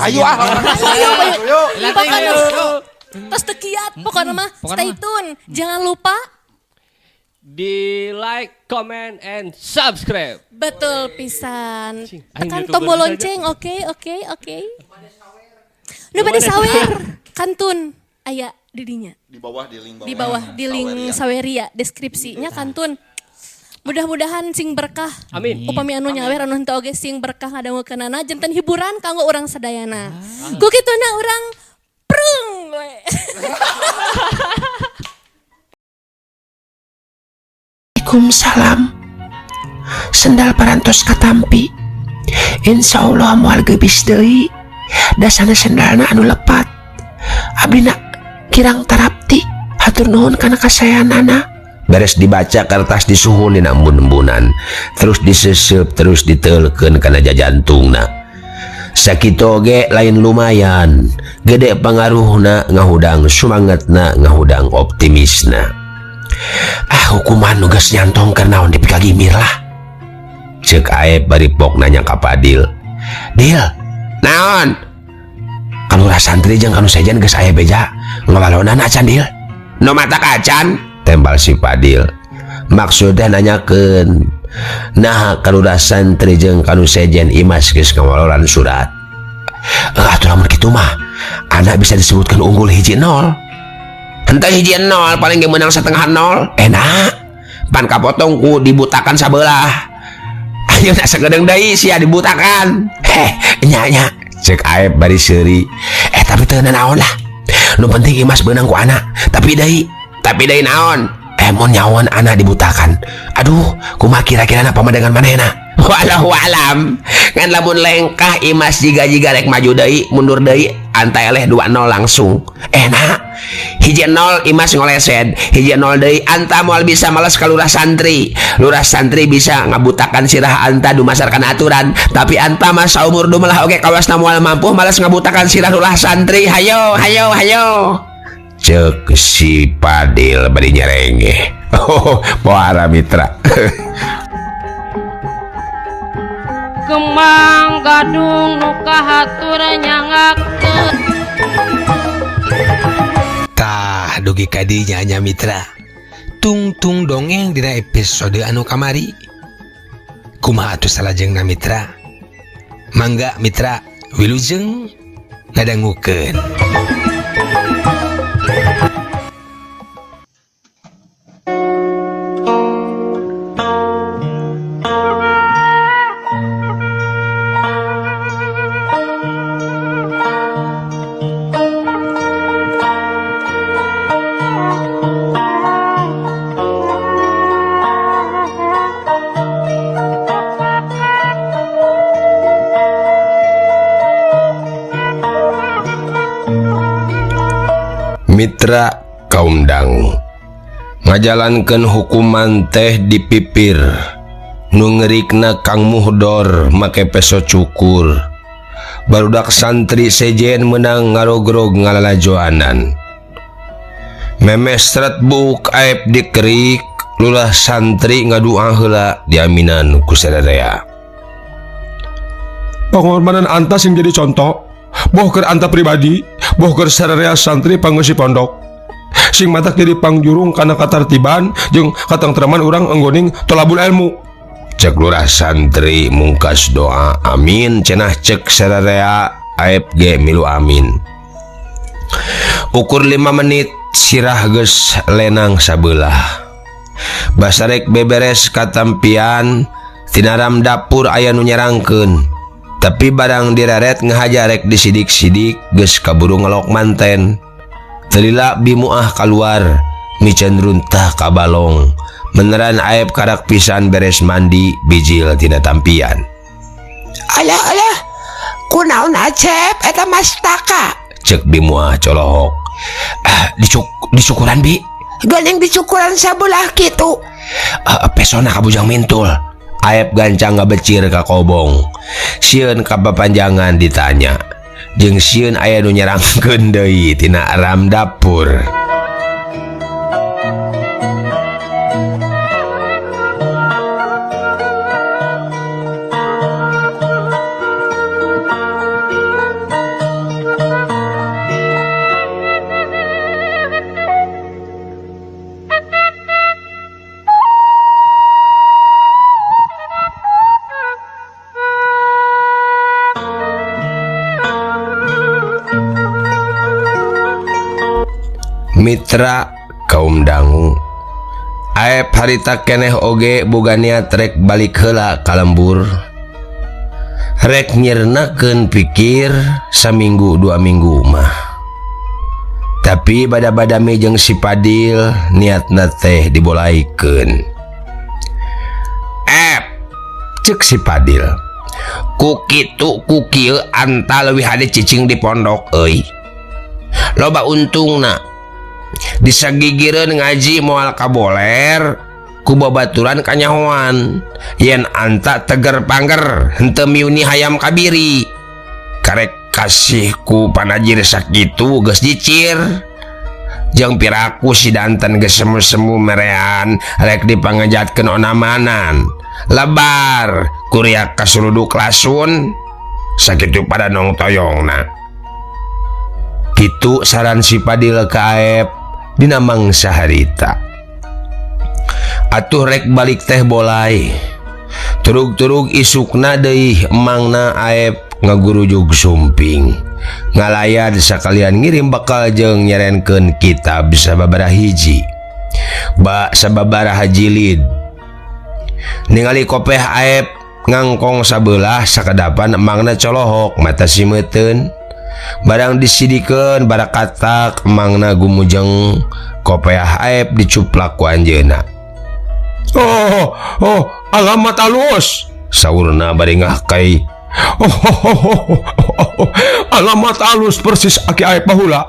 Ayo ah. Ayo, ayo. Tos teu kiat pokona mah stay tune. Jangan lupa di like, comment, and subscribe. Betul pisan. Tekan tombol lonceng, oke. Nu bade sawer, kantun aya di dinya. Di bawah di link bawah. Di bawah di link Saweria, deskripsinya kantun. Mudah-mudahan sing berkah. Amin. Upami anu nyawer anu henteu oge sing berkah ngadangukeunana janten hiburan kanggo urang sadayana. Ku kituna urang prung we. Waalaikumsalam. Sendal parantos katampi. Insya Allah moal geubis deui. Dasana sendalna anu lepat. Abdina kirang tarapti. Hatur nuhun kana kasayanana. Beres dibaca kertas disuhun dina embun-embunan, terus disesep terus diteulkeun kana jajantungna. Sakitu oge lain lumayan, gede pangaruhna ngahudang sumangetna ngahudang optimisna. Ah hukuman nu geus nyantong keur naon dipikagimir lah. Ceuk Aep bari pok nanya ka Padil. Dil, naon? Kalurah santri jeung kanu sejen geus aya beja ngawalonan acan Dil. Nu mata kacan? Tembal si Padil. Maksudnya nanyakeun nah kalurah santri jeung kanu sejen Imas geus ngawalolan surat. Atuh lamun kitu mah anak bisa disebutkan unggul 1-0. Henteu 1-0 paling ge meunang 0.5. Enak. Pan kapotong ku dibutakan sabelah. Ayeuna sagedeung deui sia dibutakan. Heh, nya nya ceuk Aep bari seuri. Tapi teu naon lah. Nu penting Imas beunang ku anak. Tapi deui naon? Mun nyawan anak dibutakan. Aduh, kumaha kira-kirana pamandangan manehna? Wallahu alam. Ngan lamun lengkah Imas jiga-jiga rek maju deui, mundur deui, antai eleh 2-0 langsung. Enak. 1-0 Imas ngolesed, 1-0 deui anta moal bisa males ka lurah santri. Lurah santri bisa ngabutakan sirah anta dumasarkan aturan, tapi anta mah saumur dumelah oge kawasna moal mampu males ngabutakan sirah lurah santri. Hayo, hayo, hayo. Ceuk si Padil bari nyerengeh. Oh, pohara mitra. Kembang gadung nu kahatur nyangakeun. Tah dugi ka dinya nya mitra. Tungtung dongeng dina episode anu kamari. Kumaha atuh salajengna mitra? Mangga mitra wilujeng ngadangukeun. Mitra kaum dangu ngajalankeun hukuman teh di pipir nu ngerikna Kang Muhdor make peso cukur. Barudak santri sejen menang ngarogrog ngalalajoanan. Memestret buuk Aep dikerik, lurah santri ngadua heula diaminan ku sadaya. Pengorbanan anta sing jadi contoh, boh keur anta pribadi, boh keur sararea santri pangeusi pondok. Sing matak jadi pangjurung kana katartiban jeung katengtreman urang enggoning tolabul ilmu. Cek lurah santri mungkas doa amin cenah cek sararea Aep ge milu amin. Ukur 5 menit sirah geus lenang sabelah. Basarek beberes katampian tinaram dapur aya nu nyerangkeun. Tapi barang direret ngahajarek disidik-sidik geus kaburu ngelok manten. Telila bimuah kaluar miceun runtah ka balong. Meneran Aep karak pisan beres mandi bijil tina tampian. Alah alah, kunaon Acep eta mastaka? Cek bimuah colohok. Ah, dicukuran bi. Geuning dicukuran sabelah kitu. Pesona ka bujang mintul. Aep gancang ngabecir ka kobong. Sieun ka papanjangan ditanya. Jeung sieun aya nu nyerangkeun deui tina ram dapur. Mitra kaum dangu Aep harita keneh oge boga niat rek balik heula ka lembur. Rek nyirnakeun pikir saminggu dua minggu mah. Tapi bada-badami jeung si Padil niatna teh dibolaikeun. Ep, cek si Padil. Ku kitu ku kieu anta leuwih hade cicing di pondok euy. Loba untungna. Disagigireun ngaji moal kaboler ku babaturan kanyahoan. Yen anta teger pangger henteu miuni hayam kabiri. Karek kasih ku panajir sakitu geus jicir. Jeung piraku si danten geus semu-semu merean rek dipangejatkeun onamanan. Lebar kuriak kasuluduk lasun sakitu pada nong toyongna. Kitu saran si Padil ka Aep dina mangsa harita. Atuh rek balik teh bolai. Turug-turug isukna deui emangna Aep ngagurujug sumping. Ngalayad sakalian ngirim bekal jeung nyerenkeun kitab sababaraha hiji. Ba sababaraha jilid. Ningali kopeh Aep ngangkong sabelah sakadapan emangna colohok mata simeuteun. Barang disidikeun barakatak emangna gumujeng kopeah Aep dicuplak ku anjeunna. Oh, oh, alamat alus saurna bari ngahkai. Oh, oh, oh, oh, oh, alamat alus persis aki Aep baheula.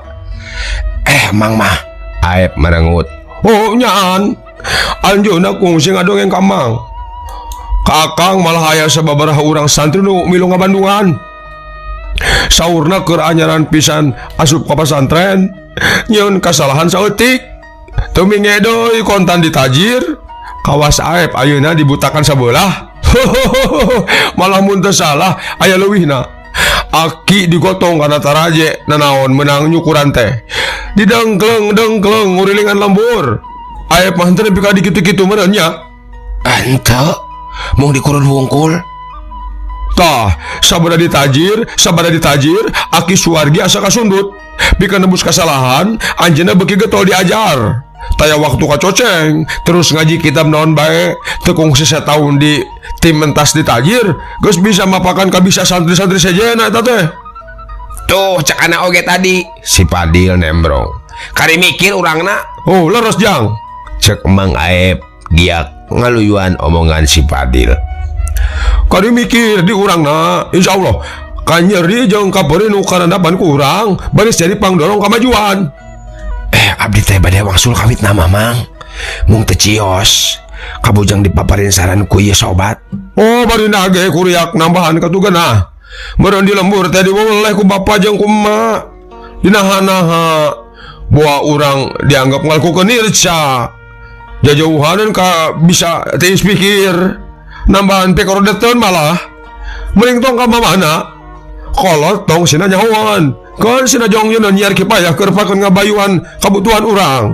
Mang mah Aep marangut. Oh nyaan anjeunna kungsi ngadongeng ka Mang. Kakang malah aya sababaraha urang santri nu milu ngabandungan. Saurna keur anyaran pisan asup ka pasantren nyeun kasalahan saeutik. Teu mingedoy kontan ditajir. Kawas Aep ayeuna dibutakan sabelah. Malah mun teu salah aya leuwihna. Aki digotong kana taraje nanaon meunang nyukuran teh. Didengkleng-dengkleng ngurilingan lembur. Aep mah henteu nepi ka dikitu-kitu meureun nya. Henteu, mung dikurun hungkul. Tah, sabada ditajir, aki Suwargi asa kasundut. Pikeun nebus kasalahan, anjeunna beuki getol diajar. Taya waktu kacoceng, terus ngaji kitab naon bae, teu kungsi sataun di tim mentas ditajir, geus bisa mapakan kabisa santri-santri sejenna eta teh. Tuh cek anak oge tadi, si Padil nembrong. Kari mikir urangna. Oh, leres jang. Cek Mang Aep giak ngaluyuan omongan si Padil. Kari mikir di urangna, insyaallah kanyeri jeung kapeuri nu karandapan ku urang, baris jadi pangdorong kamajuan. Abdi teh bade wangsul kawit nama Mang. Mung teu cios. Kabujang dipaparin saran ku ieu sobat. Oh, bari nage kuriak nambahan katugenah. Meureun di lembur teh diweleh ku bapa jeung ku emak. Dinaha-naha boa urang dianggap ngalakukeun nirca. Jajauhanan ka bisa tiis pikir. Nambahan pikorodeteun malah. Mending tong ka mamana. Kolot tong sina nyahoan. Kan sina jong yeun nyiar kipayah keur pakeun ngabayuan kabutuhan urang.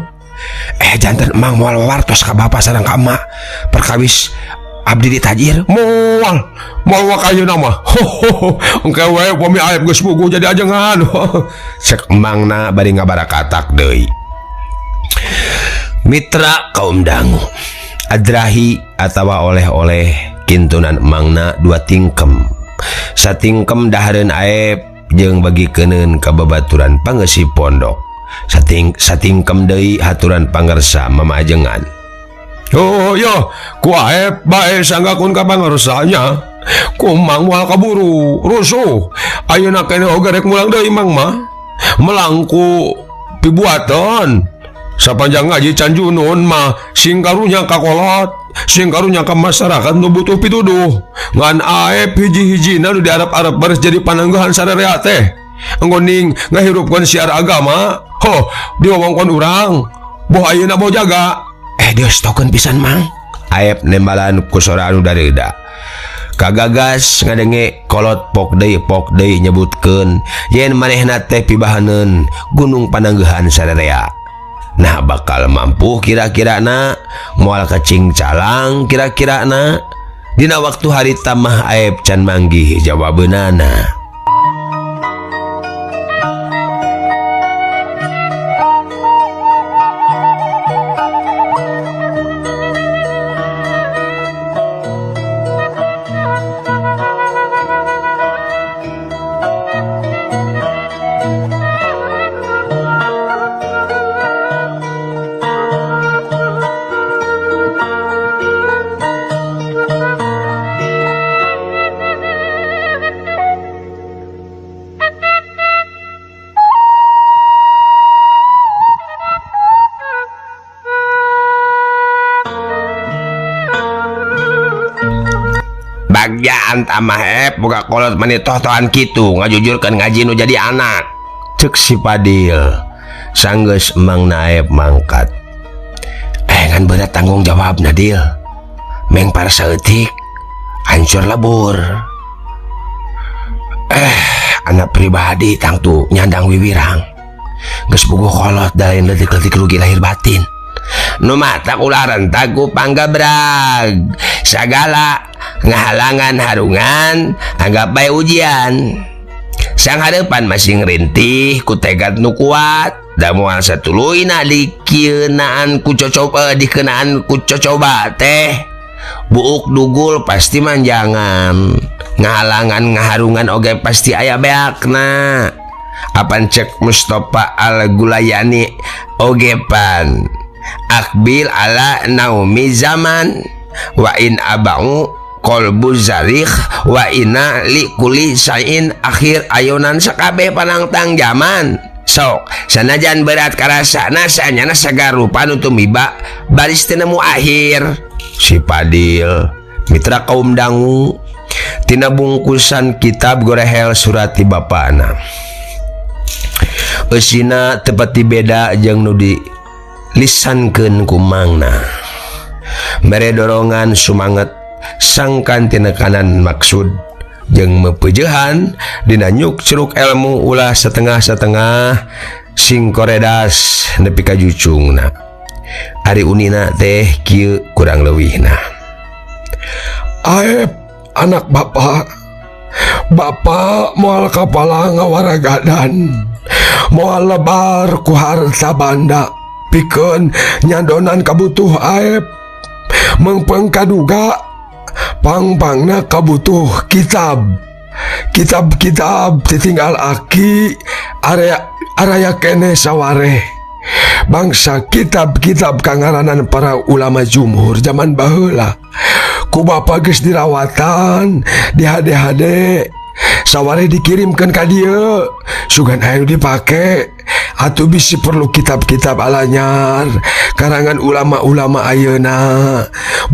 Janten emang moal wartos ka bapa sareng ka emak perkawis abdi ditajir. Moal, moal wak ayeuna mah. Engke we pami Aep geus puguh jadi ajengan. Cek emangna bari ngabarakatak deui. Mitra kaum dangu, adrahi atawa oleh-oleh kintunan emangna dua tingkem. Satingkem dahareun Aep jeung bagikeun ka babaturan pangeusi pondok. Satingkem deui haturan pangersa mamajengan. Oh yo, ku Aep bae sanggakun ka pangersanya. Ku Mang moal kaburu rusuh. Ayeuna keneh oge rek mulang deui Mang mah. Melangku pibuatan. Sapanjang ngaji can junun mah sing karunya ka kolot, sing karunya ka masyarakat nu butuh pituduh. Ngan Aep hiji-hijina nu diarep-arep baris jadi panangguhan sararea teh. Enggoning ngahirupkeun siar agama, ho diwawongkon urang. Boh ayeuna boh jaga. Deus tokeun pisan Mang. Aep nembalan ku sora anu dareuda. Kagagas ngadenge kolot pok deui nyebutkeun yen manehna teh pibahaneun gunung panangguhan sararea. Nah bakal mampu kira-kira na moal kacing calang kira-kira na. Dina waktu harita mah Aep can manggih jawabeunana. Amah ep boga kolot mani toh-tohan kitu ngajujurkeun ngaji nu jadi anak. Cek si Padil sanggeus Mang Naep mangkat. Ngan berat tanggung jawab Nadil. Meng para saeutik hancur lebur. Anak pribadi tangtu nyandang wiwirang. Geus puguh kolot da lain leutik-leutik rugi lahir batin. Nu matak ulah rentag ku panggabrag. Sagala ngahalangan harungan anggap bae ujian. Sang hareupan masing rintih ku tekad nu kuat. Da moal satuluyna dikeunaan ku cocoba dikenaan ku cocoba teh. Buuk dugul pasti manjangan. Ngahalangan ngaharungan oge pasti aya beakna. Apan cek Mustafa Al-Gulayani oge pan. Akbil ala naumi zaman wa in abau qalbu zarikh wa inna li kulli syai'in akhir ayonan sakabeh panangtang zaman. Sok sanajan berat karasana sanyana sagarupa nu tumiba baris teu nemu akhir. Si Padil mitra kaum dangu tina bungkusan kitab gorehel surat ti bapana. Eusina teu beda jeung nu di lisankeun ku mangna. Mere dorongan sumanget sangkan tinekanan maksud jeung mepeujehan dina nyuk ceruk ilmu ulah setengah-setengah sing koredas nepi ka jucungna. Ari unina teh kieu kurang leuwihna. Aep anak bapak, bapak moal kapala ngawaragadan, moal lebar ku harta banda. Pikeun nyandonan kabutuh Aep mengpeng kaduga pangpangna kabutuh kitab kitab-kitab ditinggal aki area araya kene sawareh bangsa kitab-kitab kangaranan para ulama jumhur zaman baheula ku bapa geus dirawatan di hade-hade sawareh dikirimkeun ka dieu sugan ayo dipake. Atuh bisi perlu kitab-kitab alanyar karangan ulama-ulama ayeuna.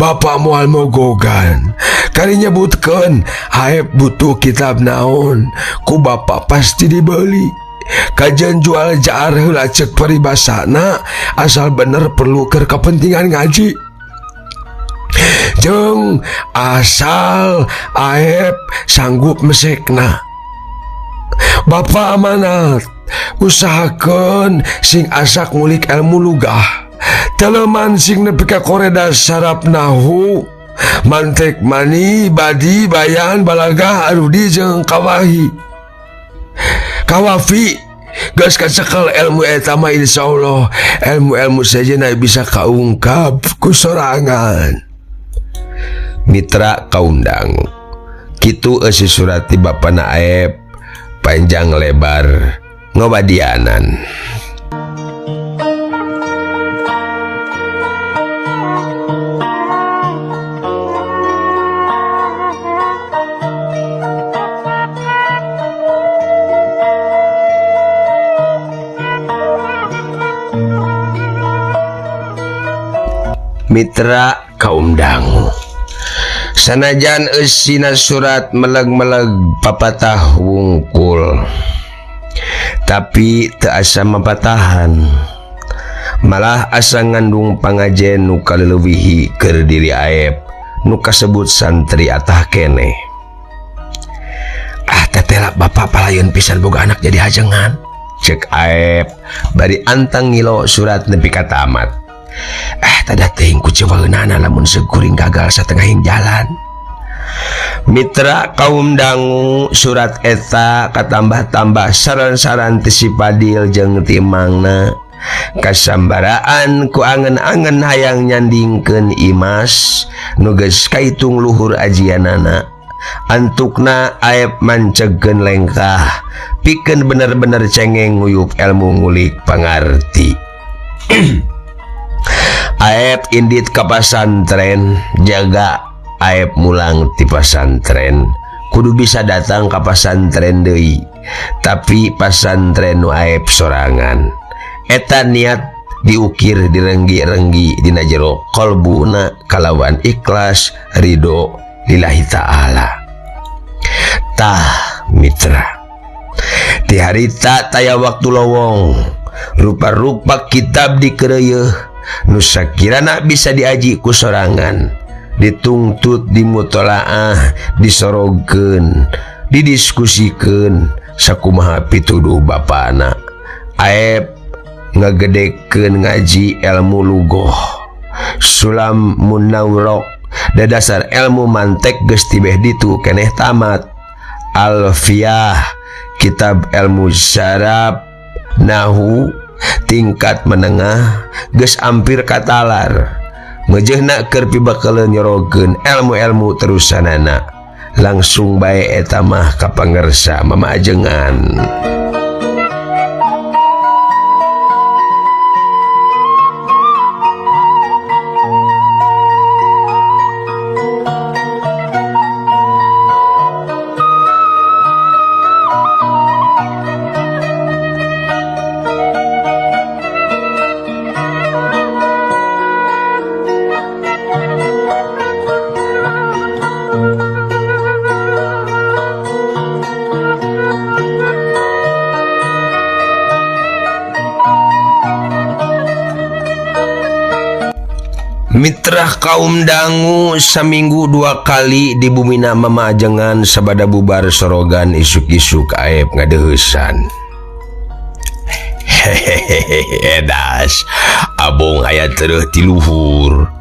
Bapak moal mogogan kali nyebutkeun Aep butuh kitab naon ku bapak pasti dibeli. Kajian jual jaar heula cek paribasana asal bener perlu keur kepentingan ngaji. Jeung asal Aep sanggup mesekna. Bapak amanat usahakeun sing asak ngulik ilmu lugah teleman sing nepi ka koreda sarap nahu mantek mani badi bayan balagah arudi jeung kawahi kawafi geus kacekel ilmu eta mah insyaallah ilmu-ilmu sejenna bisa kaungkap ku sorangan. Mitra kaum dangu kitu eusi surat ti bapana Aep panjang lebar ngobadianan. Mitra kaum dangu sanajan eusina surat meleg-meleg papatah wungkul tapi teu asa mapatahan malah asa ngandung pangajen nu kaleuwihi keur diri Aep nu kasebut santri atah keneh. Ah tetela bapak palayeun pisan boga anak jadi hajengan cek Aep bari antang ngilo surat nepi ka tamat. Tada teuing ku cewaeunana lamun seukuring gagal satengahing jalan. Mitra kaum dangu surat eta katambah-tambah saran-saran ti si Padil jeung ti mangna kasambaraan ku angen-angen hayang nyandingkeun Imas nu geus kaitung luhur ajianana. Antukna Aep mancegkeun lengkah pikeun bener-bener cengeng nguyup ilmu ngulik pangarti. Aep indit ka pasantren jaga Aep mulang ti pasantren kudu bisa datang ka pasantren deui tapi pasantren nu Aep sorangan eta niat diukir direnggi-renggi dina jero qalbuna kalawan ikhlas ridho lillahi ta'ala. Tah mitra, ti harita taya waktu lowong, rupa-rupa kitab dikereyeuh nu sakirana bisa diaji ku sorangan, ditungtut, dimutolaah, disorogkeun, didiskusikeun sakumaha pituduh bapana. Aep ngagedekeun ngaji ilmu lugoh, sulam munawrok, dadasar ilmu mantek geus tibeh ditu keneh tamat. Alfiyah, kitab ilmu syarab nahu tingkat menengah geus ampir katalar. Mejehna keur pibakaleun nyorogeun ilmu-ilmu terusanana. Langsung bae eta mah ka pangersa mamajengan. Mitra kaum dangu saminggu 2 kali di bumina mamajengan sabada bubar sorogan isuk-isuk aep ngadeuheusan. Hehehe das abong aya tereuh ti luhur.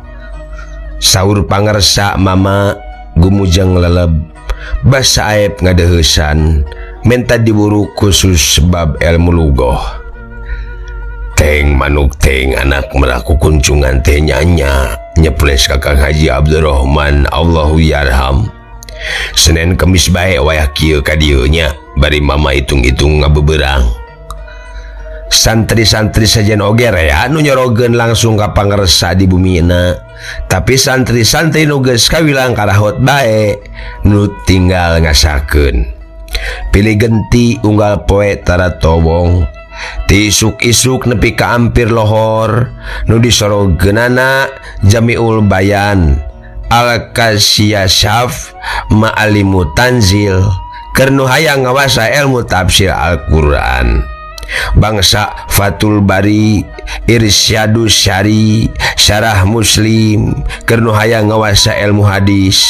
Saur pangersa mama gumujeng leleb basa aep ngadeuheusan menta diburu khusus bab ilmu lugoh. Teng manuk teng anak meraku kuncungan teh nyanya nyeples Kakang Haji Abdurrahman Allahu yarham. Senin Kemis bae wayah kieu ka dieu nya bari mama hitung-hitung ngabeberang. Santri-santri sajen oge rea nu nyorogeun langsung ka pangersa di bumina. Tapi santri-santri nu geus kawilang karahot bae nu tinggal ngasakeun. Pilih genti unggal poe tara tobong. Tisuk-isuk nepi ka ampir lohor nu disorogeunana Jamiul Bayan Al-Kasyashaf Ma'alimu Tanzil keur nu hayang ngawasa ilmu tafsir Al-Qur'an. Bangsa Fathul Bari Irsyadus Syari Syarah Muslim keur nu hayang ngawasa ilmu hadis.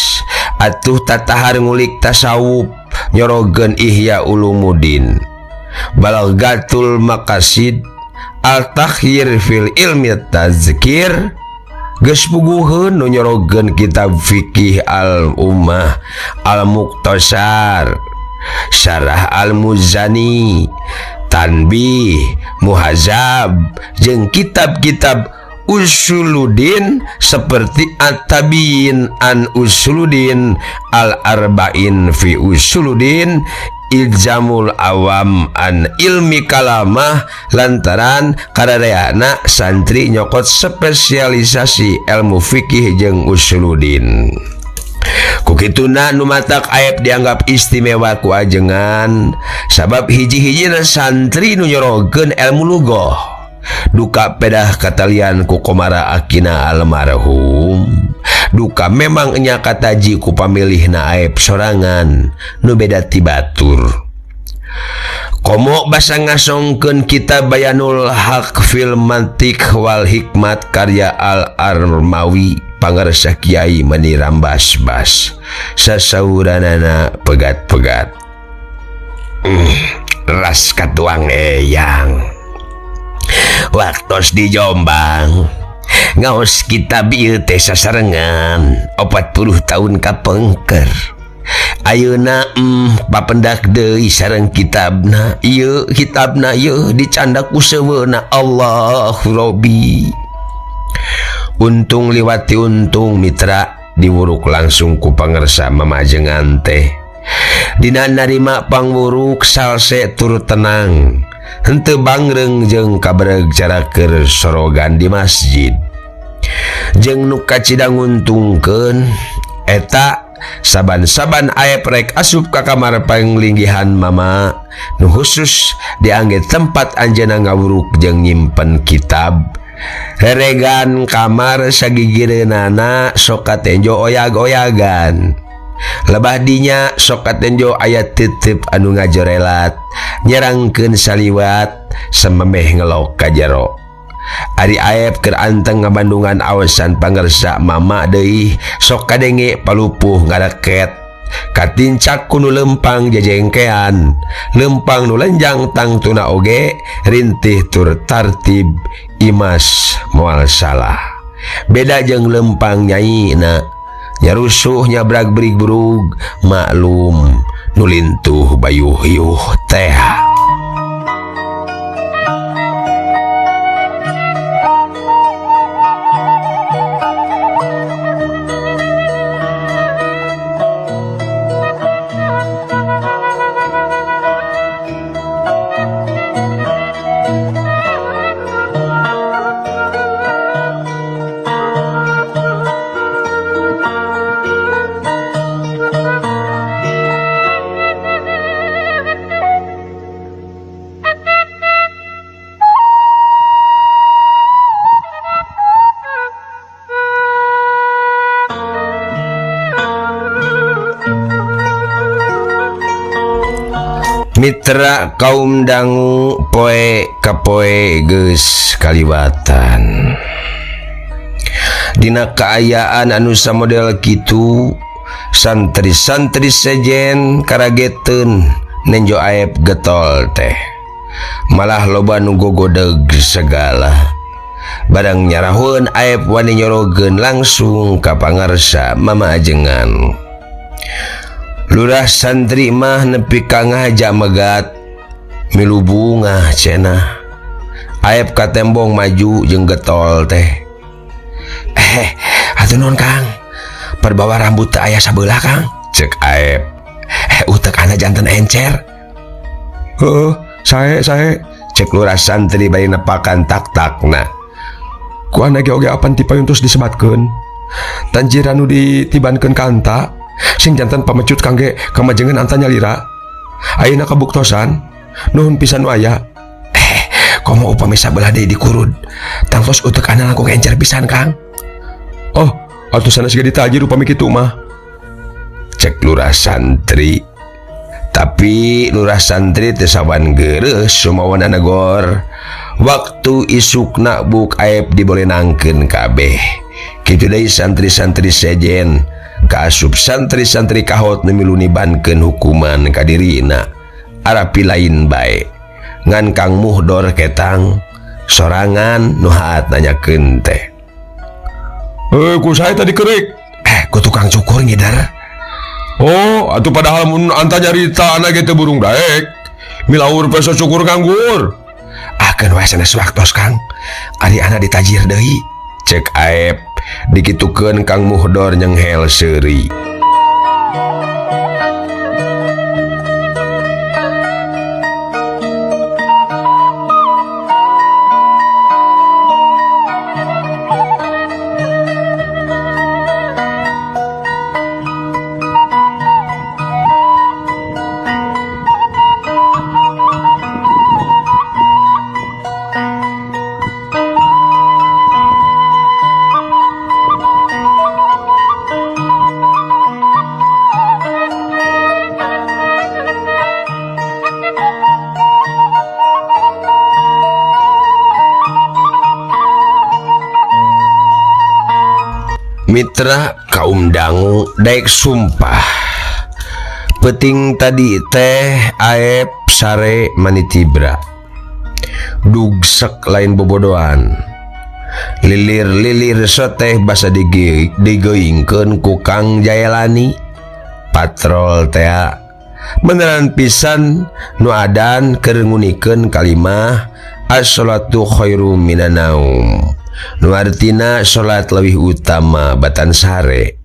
Atuh tatahar ngulik tasawuf nyorogeun Ihya Ulumuddin Balagatul Maqasid Al-Takhyir fil Ilmi Tazkir geus puguheun nu nyorogeun kitab fikih Al-Ummah Al-Muqtasar Syarah Al-Muzani Tanbih Muhazab jeung kitab-kitab Usuluddin seperti At-Tabiin an Usuluddin Al-Arba'in fi Usuluddin Iljamul Awam an Ilmi Kalamah lantaran karareana santri nyokot spesialisasi ilmu fikih jeung usuluddin. Kukituna nu matak aep dianggap istimewa ku ajengan sabab hiji-hijina santri nu nyorogeun ilmu lugoh. Duka pedah katalian ku komara akina almarhum. Duka memang nya kataji ku pamilihna aep sorangan nu beda ti batur. Komo basa ngasongkeun kitab Bayanul Haq fil Mantiq wal Hikmat karya Al-Armawi pangarsa kiai meni rambas-bas sasauranana pegat-pegat. Ras katuang eyang waktos di Jombang ngaos kitab ieu teh sasarengan 40 tahun kapengker. Ayeuna papendak deui sareng kitabna ieu kitabna ieu dicandak ku seuweuna Allahu Rabbi. Untung liwati untung mitra diwuruk langsung ku pangersa mamajengan teh. Dina narima pangwuruk salse tur tenang. Henteu bangreng jeung kabreg cara keur sorogan di masjid. Jeung nu kacida nguntungkeun eta saban-saban aep rek asup ka kamar panglinggihan mama nu khusus diangge tempat anjeunna ngawuruk jeung nyimpen kitab. Reregan kamar sagigireunana sok katenjo oyag-oyagan. Lebah dinya sok katenjo aya titip anu ngajorelat nyerangkeun saliwat sememeh ngelok ka jero. Ari Aep keur anteng ngabandungan awasan pangersa mama deui sok kadenge palupuh ngareket katincak ku nu lempang jejengkean lempang nu lenjang tangtuna oge rintih tur tartib imas moal salah beda jeung lempang nyaina nyarusuh nyabrag berig burug maklum nu lintuh bayuh-yuh teh. Mitra kaum dangu poe kapoe geus kaliwatan. Dina kaayaan anu samodel kitu, santri-santri sejen karageteun nenjo Aep getol teh. Malah loba nu gogodeg segala. Barang nyarahoeun Aep wani nyorogeun langsung ka pangarsa Mama Ajengan. Lurah santri mah nepi ka ngahaja megat milu bungah cenah. Aep katembong maju jeung getol teh. Atuh naon Kang? Perbawa rambut teu aya sabelah Kang? Cek Aep. Utek ana janten encer. Heeh, sae sae. Cek lurah santri bari nepakan tak-takna. Ku ana ge oge apan tipayun terus disebatkeun. Tanjiran nu ditibankeun ka anta sing jantan pamecut kangge kamajengan anta nyalira. Ayeuna kabuktosan nuhun pisan nu aya. Komo upami sabelah deui dikurud tangtos utek ana langkung encer pisan Kang. Oh, atuh sanes ge ditajir upami kitu mah. Cek lurah santri. Tapi lurah santri teu sawan geureuh sumawana negor. Waktu isukna buk Aep dibolenangkeun kabeh. Kitu deui santri-santri sejen kaasup santri-santri kahot nu milu nibankeun hukuman ka dirina. Arapi lain bae ngan Kang Muhdor ketang sorangan nu haat nanyakeun teh. Ku sae tadi kerik? Ku tukang cukur ngider. Oh, atuh padahal mun anta nyarita ana ge teu burung daek. Milaur peso cukur nganggur. Akeun wae sanes waktos Kang. Ari ana ditajir deui. Cek Aep dikitukeun Kang Muhdor nyenghel seuri. Mitra kaum dangu daek sumpah. Peting tadi teh Aep sare manitibra. Dugsek lain bobodoan. Lilir-lilir soteh basa digeingkeun ku Kang Jaelani. Patrol tea beneran pisan nu adan keur ngunikeun kalimah as-sholatu khairum minan naum. Nu artina salat leuwih utama batan sare.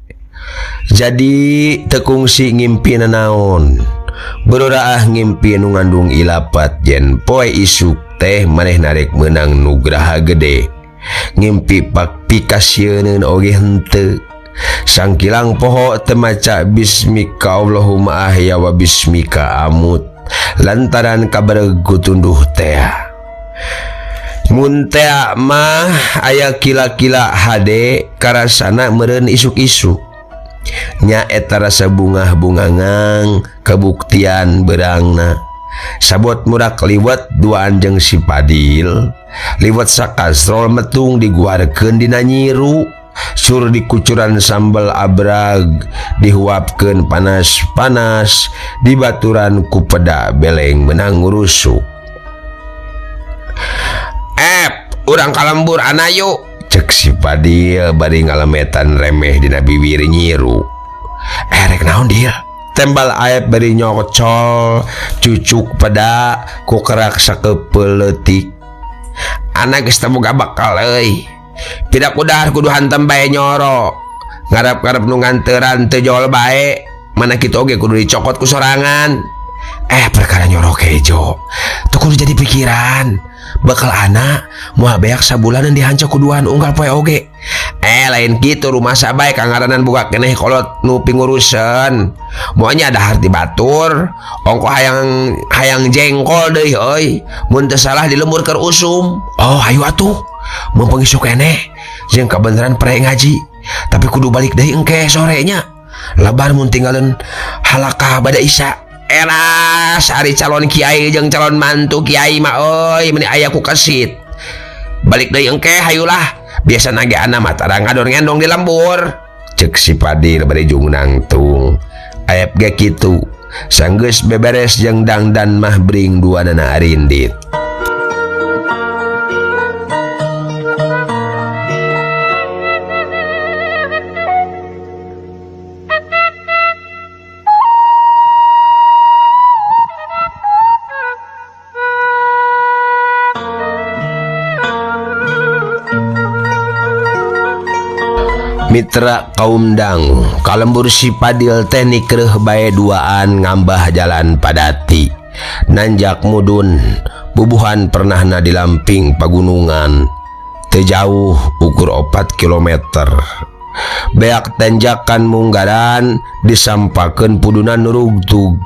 Jadi tekungsi ngimpi nanaon. Beroraah ngimpi nu ngandung ilapat yen poe isuk teh maneh narek meunang nugraha gede. Ngimpi pak pikasieun oge henteu. Sangkilang poho teu maca bismika Allahumma ahya wa bismika amut lantaran kabareg ku tunduh teh. Mun tea mah aya kila-kila hade karasana meureun isuk-isuk. Nyaeta rasa bungah bungangang kabuktian berangna. Sabot murak liwet duaan jeung si Padil. Liwet sakastrol metung diguarkeun dina nyiru. Sur dikucuran sambal abrag dihuapkeun panas-panas dibaturan ku peda beleng menang ngurusuk. Ep, urang kalembur anayu cek si Padil bari ngalemetan remeh dina biwir nyiru. Rek naon Dil? Tembal Aep bari nyocol cucuk peda ku kerak sakepeul leutik. Anak geus teu boga bekal euy. Tidak kudahar kudu hantem bae nyoro. Ngarep-ngarep nu nganteran teu jol bae. Mana kitu oge kudu dicokot ku sorangan. Perkara nyoro kejo. Teu kudu jadi pikiran. Bekal anak moal beak sabulanan dihancok kuduan unggal poe oge. Lain kitu rumah sabae kangaranan buka keneh kolot nu pinguruseun. Moalnya dahar di batur, ongko hayang jengkol deui euy. Mun teu salah di lembur keur usum. Oh, hayu atuh. Mumpung isuk keneh jeung kabeneran pre ngaji. Tapi kudu balik deui engke sorenya. Lebar mun tinggalin halakah bada isya. Elas ari calon kiai jeung calon mantu kiai mah euy meni aya ku kesit. Balik deui engke hayulah. Biasa nage ana mah tara ngador ngendong di lembur. Cek si Padil bari jung nangtung. Aep ge kitu. Sanggeus beberes jeung dangdan mah bring duanana arindit. Mitra kaum dangu kalembur si Padil teh nikreuh bae duaan ngambah jalan padati nanjak mudun bubuhan pernahna di lamping pagunungan teu jauh ukur 4 kilometer beak tanjakan munggaran disampakeun pudunan nurugtug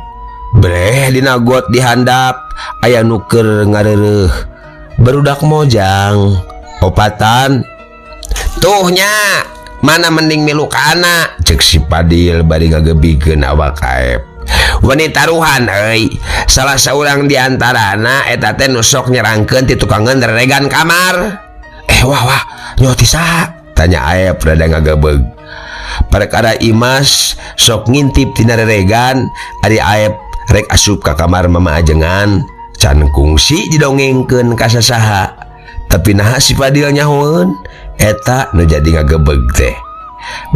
breh dina got dihandap aya nu keur ngareureuh barudak mojang opatan tuhnya mana mending milu ka anak cek si Padil bari ngagebikeun awak Aep. Wani taruhan euy salah saurang di antarana eta teh nu sok nyerangkeun ti tukangeun reregan kamar. Wah wah nyoti saha tanya Aep rada ngagebeg. Perkara Imas sok ngintip tina reregan ari Aep rek asup ka kamar mama ajengan can kungsi didongengkeun ka sasaha. Tapi naha si Padil nyahoeun eta nu jadi ngagebeg teh.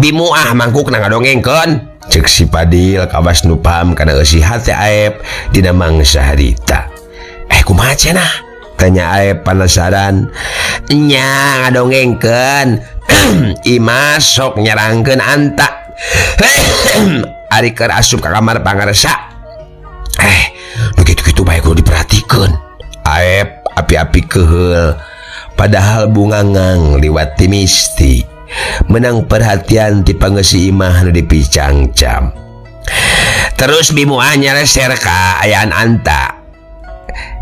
Bimu ah mangkukna ngadongengkeun cek si Padil kawas nu paham kana eusi hate Aep dina mangsa harita. Kumaha cenah? Tanya Aep penasaran. Nya ngadongengkeun Imas sok nyerangkeun anta. Ari keur asup ka kamar pangarsa. Nu kitu-kitu bae kudu diperhatikeun. Aep api-api keheul. Padahal bungangang liwat ti misti menang perhatian ti pangeusi imah nu dipicangcam. Terus bimuah nyareser ka ayaan anta.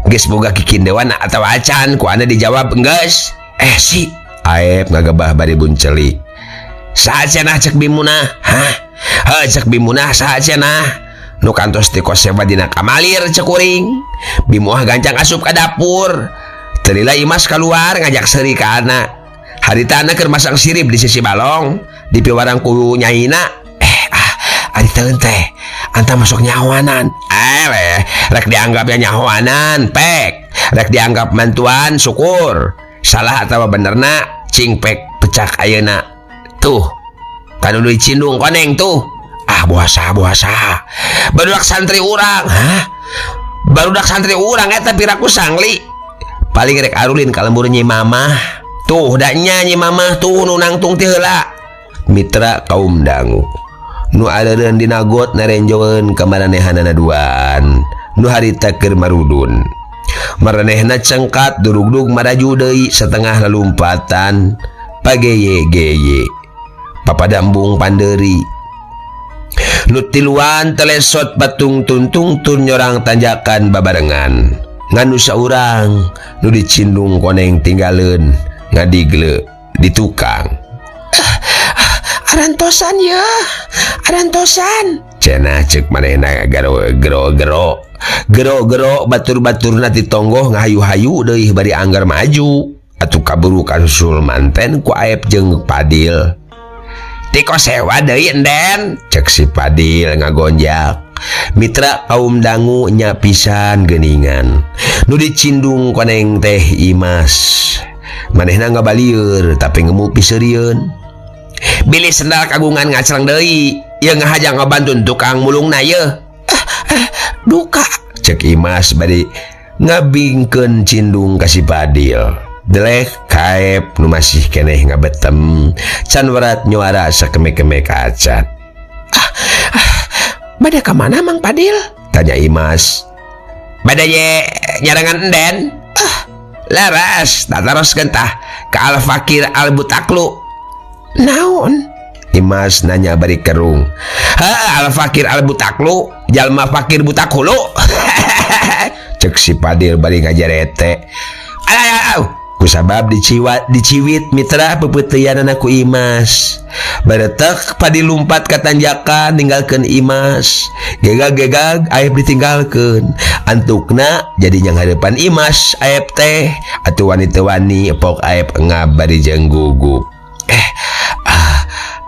Geus boga kikindewan atawa acan ku ana dijawab geus. Si Aep ngagebah bari buncelik. Saha cenah cek bimunah? Hah? Heuh cek bimunah saha cenah? Nu kantos ti kosewa dina kamalir cek kuring. Bimuah gancang asup ka dapur. Terila Imas keluar ngajak seuri ka anak. Harita anak keur masang sirip di sisi balong di piwarang ku nyaina. Ari teueun teh anta masuk nyahoanan. Rek dianggapnya nyahoanan pek. Rek dianggap mantuan syukur. Salah atawa benerna cing pek pecak ayeuna. Tuh kanu dicindung koneng tuh. Ah buasa. Barudak santri urang. Hah? Barudak santri urang eta piraku sangli. Paling rek arulin ka lembur Nyi Mamah. Tuh da nya Nyi Mamah tuh nu nangtung ti heula. Mitra kaum dangu nu areureun dina got narenjoeun ka maranehanana duaan nu harita keur marudun. Maranehna cengkat durugdug maraju deui setengah lalumpatan pageye-geye. Papadambung pandeuri. Nu tiluan telesot patung tuntung tun nyorang tanjakan babarengan. Nganu saurang nu dicindung koneng tinggaleun ngadigle di tukang. Arantosan ya, arantosan. Cenah cek manehna gero gero gero gero batur-baturna ti tonggoh ngahayu-hayu deui bari anggar maju. Atuh kaburu kasusul manten ku Aep jeung Padil. Tiko sewa deui enden, cek si Padil ngagonjak. Mitra kaum dangu nya pisan geuningan. Nu dicindung koneng teh Imas. Manehna ngabalieur tapi ngemu piseurieun. Bilih sendal kagungan ngacreng deui, ieu ngahaja ngabantun tukang mulungna yeuh. Duka, cek Imas bari ngabingkeun cindung ka si Padil. Delek kaep nu masih keneh ngabetem, can werat nyuara sakeme-keme kacan. Bade ka mana Mang Padil? Tanya Imas. Bade ye nyarangan enden. Laras, tataroskeun tah ka Al Fakir Al Butaklu. Naon? Imas nanya bari kerung. Ha, Al Fakir Al Butaklu, jalma fakir butak hulu. Cek si Padil bari ngajarete. Alah, kusabab diciwat diciwit mitra pepeuteunana ku Imas. Baretek Padil lumpat ka tanjakan ninggalkeun Imas. Gegag-gegag Aep ditinggalkeun. Antukna jadi nyanghareupan Imas Aep teh atuh wani teu wani pok Aep ngab bari jeung gugup.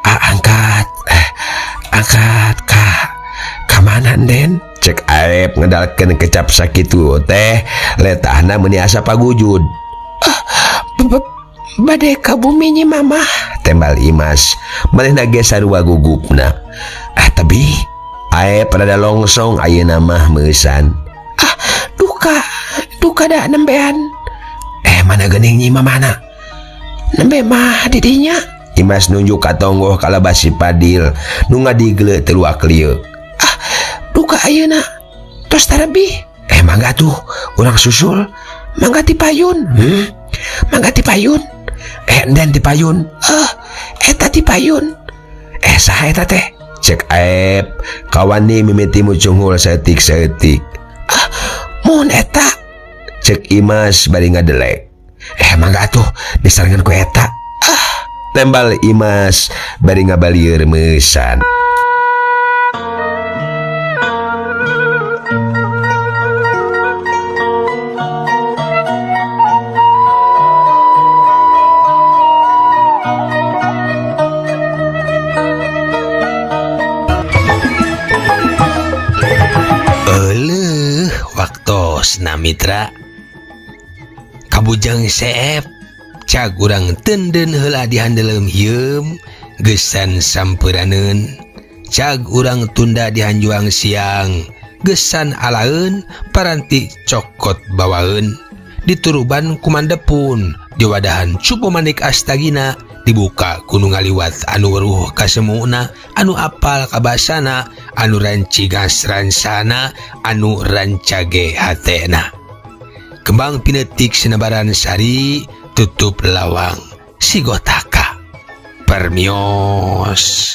Angkat angkat ka mana Den? Cek Aep ngedalkeun kecap sakitu teh letahna meuni asa pagujud. Bade ka bumi nyi mamah, tembal Imas. Manehna ge sarua gugupna. Tapi Aep rada longsong ayeuna mah meusan. Duka, duka da nembean. Mana geuning nyi mamana? Nembe mah didinya. Imas nunjuk ka tonggoh kalabas si Padil nu ngadigle teu luak-lieuk. Duka ayeuna. Tos tarebih. Mangga tuh, urang susul. Mangga ti payun. Mangga ti payun. Enden ti payun. Eta ti payun. Saha eta teh? Cek Aep, kawani mimiti mucunghul saeutik-saeutik. Mun eta. Cek Imas bari ngadelek. Mangga atuh disarengan ku eta. Tembal Imas bari ngabalieur meusan. Euleuh waktosna mitra. Kabujang seep cag urang tenden heula dihandeleum hieum geusan sampuraneun. Cag urang tunda dihanjuang siang geusan alaeun paranti cokot bawaeun. Dituruban kumandepun diwadahan cupu manik astagina dibuka ku nu ngaliwat anu weruh kasemuna anu apal kabasana anu rancigas ransana anu rancage hatena. Kembang pinetik sinebaran sari tutup lawang sigotaka. Permios.